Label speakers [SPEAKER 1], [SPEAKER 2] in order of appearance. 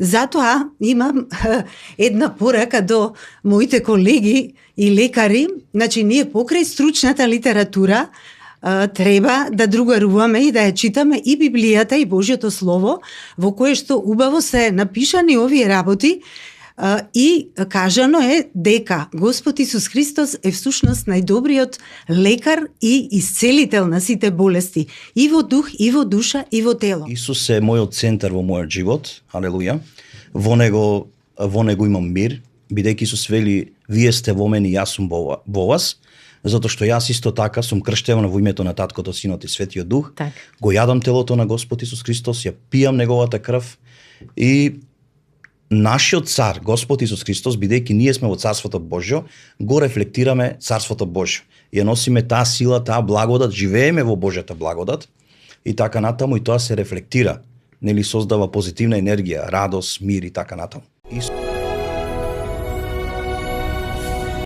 [SPEAKER 1] Затоа имам една порака до моите колеги и лекари, значи ние покрај стручната литература треба да другаруваме и да ја читаме и Библијата и Божјото Слово, во кое што убаво се напишани овие работи, и кажано е дека Господ Исус Христос е всушност најдобриот лекар и исцелител на сите болести, и во дух, и во душа, и во тело.
[SPEAKER 2] Исус е мојот центар во мојот живот, алелуја. Во него имам мир, бидејќи Исус вели, вие сте во мене и јас сум во вас, затоа што јас исто така сум крштеван во името на Таткото, Синот и Светиот Дух.
[SPEAKER 1] Так.
[SPEAKER 2] Го јадам телото на Господ Исус Христос, ја пијам неговата крв и нашиот цар, Господ Исус Христос, бидејќи ние сме во Царството Божјо, го рефлектираме Царството Божјо. Ја носиме таа сила, таа благодат, живееме во Божјата благодат и така натаму, и тоа се рефлектира, нели создава позитивна енергија, радост, мир и така натаму.